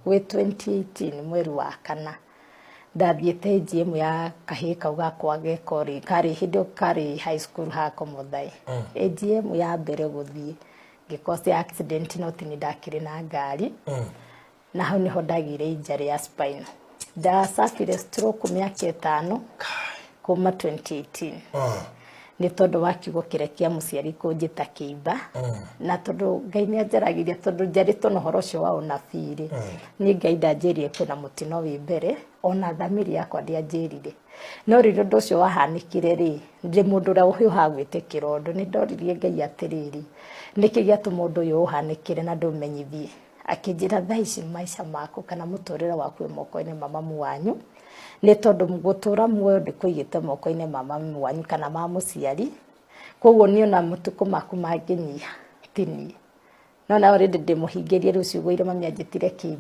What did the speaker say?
Gwĩ 2018 mweri wa kana ndathiĩte AGM ya kahĩĩ kau gakwa gekorĩ karĩ hĩndĩ ĩyo karĩ high school ha Komothai. AGM ya mbere gũthiĩ ngĩkosi accident, no ti nĩ ndakĩrĩ na ngari, na hau nĩho ndagĩire injury ya spine. Ndacabire stroke mĩaka 5 kuma 2018, nĩ tondũ wa kiugo kĩrĩa kĩa mũciari kũnjĩta kĩimba, na tondũ Ngai nĩ anjaragĩria, tondũ njarĩtwo na ũhoro ũcio wa ũnabii rĩ, niĩ Ngai ndanjĩrire kwĩna mũtino wĩ mbere, ona thamiri yakwa ndĩanjĩrire. No rĩrĩa ũndũ ũcio wahanĩkire rĩ, ndĩ mũndũ ũrĩa ũhiũhaga gwĩtĩkĩra ũndũ, nĩ ndoririe Ngai atĩrĩrĩ, nĩkĩ gĩatũma ũndũ ũyũ ũhanĩkĩre na ndũmenyithie? Akĩnjĩra thaa ici maica maku kana mũtũrĩre waku wĩ moko-inĩ ma mamu wanyu, nĩ tondũ gũtũra muoyo ndĩkũigĩte moko-inĩ ma mamu wanyu kana ma mũciari. Koguo niĩ ona matukũ maku mangĩnyiha ti niĩ, no na already ndĩmũhingĩrie rĩu ciugo iria mami anjĩtire kĩimba.